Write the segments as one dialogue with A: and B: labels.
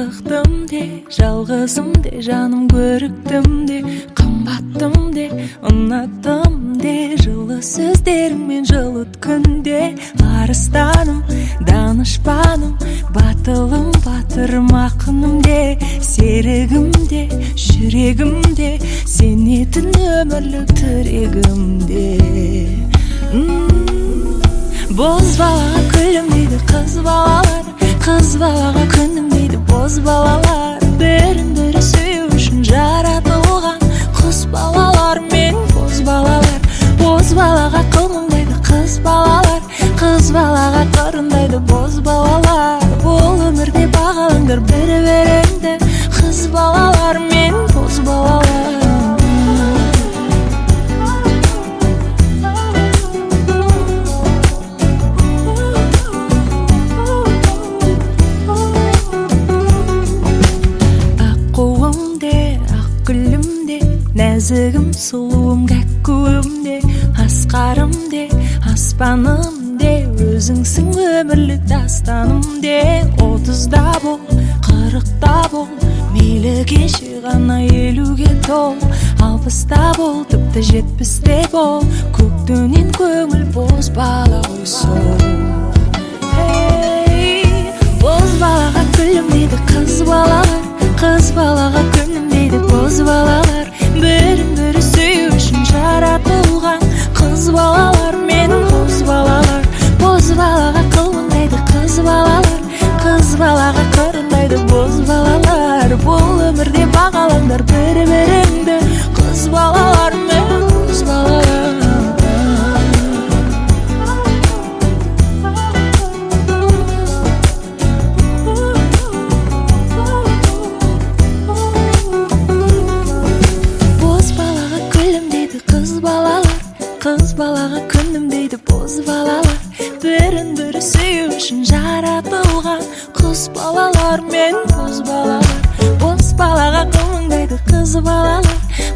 A: Қызықтым де, жалғызым де, жаным көріктім де, қымбаттым де, ұнаттым де, жылы сөздеріңмен жылыт күнде. Арыстаным, данышпаным, батылым, батырым, ақыным де, серігім де, жүрегім де, сенетін өмірлік тірегім де. Боз балаға күлімдейді қыз балалар, қыз балаға күнімдейді боз балалар. Бірін бірі сүю үшін жаратылған құс балалар мен боз балалар. Боз балаға қылмыңдайды қыз балалар, қыз балаға қырындайды боз балалар. Бұл өмірде бағалаңдар бір біріңді, қыз балалар мен боз балалар. Аққуым де, ақ гүлім де, нәзігім, сұлуым, кәккуім де, асқарым де, аспаным де, өзіңсің өмірлік дастаным де. 30-да бол, 40-та бол, мейлі кеше ғана 50-ге тол, 60-та бол, тіпті 70-те бол, көктөнен көңіл боз бала ғой сол. Ей, боз балаға күлімдейді қыз балалар, қыз балаға күнімдейді боз балалар. Бірін бірі сүю үшін жаратылған қыз балалар мен боз балалар. Боз балаға қылмыңдайды қыз балалар, қыз балаға қырындайды боз балалар. Бұл өмірде бағалаңдар бір біріңді, қыз балалар мен боз балалар. Боз балаға күлімдейді қыз балалар, қыз балаға күнімдейді боз балалар. Бірін бірі сүю үшін жаратылған құс балалар мен боз балалар. Боз балаға қылмыңдайды қыз балалар,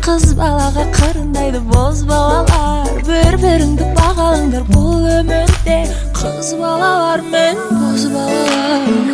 A: қыз балаға қырындайды боз балалар. Бір біріңді бағалаңдар бұл өмірде, қыз балалар мен боз балалар.